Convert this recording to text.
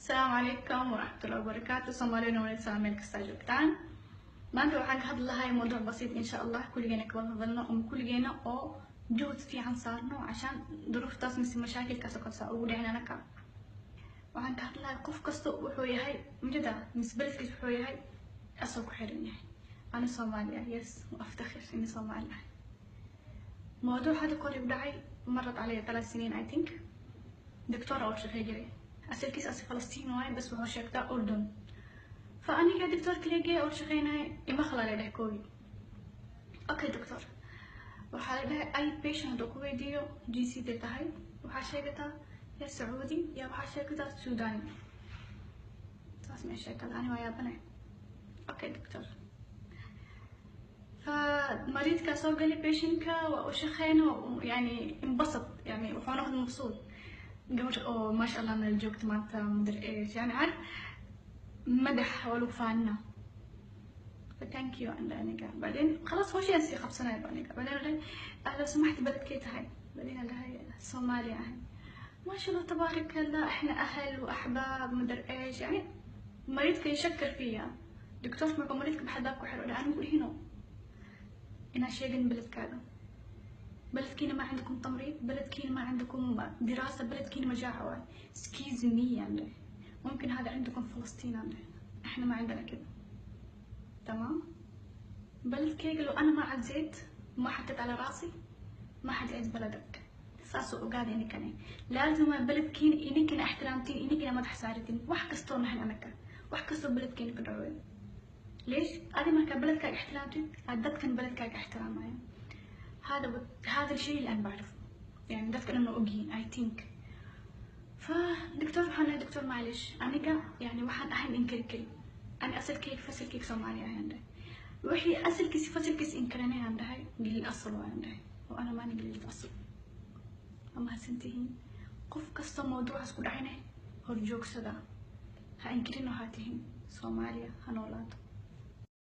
Asalaamu calaykum waraxmatullahi wabarakaatu. Soomaalina wanaagsan meel kastaa joogtaan. Maanta waxaan ka hadlahay mawduuc basiit, insha Allah kulligeena ka wada hadalno ama kulligeena oo juhud fiican saarno cashaan duruuftaas mise mashaakilkaas oo kale saa ugu dhicin. Anaka waxaan ka hadlahay qof kasta wuxuu yahay mujada mise beledkiis wuxuu yahay asoo ku xiran yahay. أنا صومالية، yes، وأفتخر إني صومالية. موضوع هذا kor igu dhacay مرت علي 3 سنين، I think. دكتورة oo shaqey jiray asalkiis asi Falastiin waaye, bas wuxuu sheegtaa Urdun. Fa aniga doctoorka leegay oo shaqeynaya imaqla la dheh koogi. Okay doctor, waxaa la dhahay ay patient hadduu ku weydiiyo jinsiyada tahay, waxaa sheegataa yaa Sacuudi yaa waxaa sheegataa Suudani. Saas mee sheekada? Ani waa yaabanay. Okay doctor, فمريضka soo gali patientka waa u shaqeyna, yani انبسط، yani wuxuu noqday mabsuud. Gabar oo maasha Allah meel joogta maanta, مدري ايش، yani عارف مدح waa lagu faanina. Thank you عند aniga. بعدين خلاص hawshaan sii qabsanaya aniga. بعدين قال لو سمحت بلدكي tahay؟ بعدين قال لها صوماليا ahay. ما شاء الله تبارك الله، احنا اهل واحباب، مدري ايش، يعني مريضka يشكر فيا. دكتور marka mariidka baxadaab ku xiro anigu dhihino inaa sheegin beledkaaga. بلدكينا ما عندكم تمريض، بلدكينا ما عندكم دراسة، بلدكينا مجاعة واي. Excuse me، يعني ممكن هذا عندكم فلسطين يعني احنا ما عندنا كده، تمام؟ بلدكيga لو انا ما عزيت، ما حطيت على راسي، ما حد يعز بلدك. Saasoo ogaada ininkane laazima beledkiina ininkana ixtiraamtiin, ininkana madax saaratiin. Wax kastoo nahan anaka, wax kastoo beledkiina ka dhaco. ليش؟ adi markaa beledkaaga ixtiraamtid aad dadkan beledkaaga ixtiraamayan. هذا الشيء اللي انا بعرفه، يعني dadka dhan waa ogyihiin، I think. فدكتور waxaan dhahay: doctor معلش، aniga yani waxaan ahayn inkari karin. Ani asalkayga fasalkayga Soomaali ayaan dhahay. Wixii asalkiisa fasalkiisa inkaranay aan dhahay قليل أصل waan dhahay, oo ana maani قليل أصل. Waa mahadsantihiin. Qof kasta mawduucaas ku dhacayna horjoogsada, ha inkirin. Waxaa tihiin Soomaaliya ha noolaato.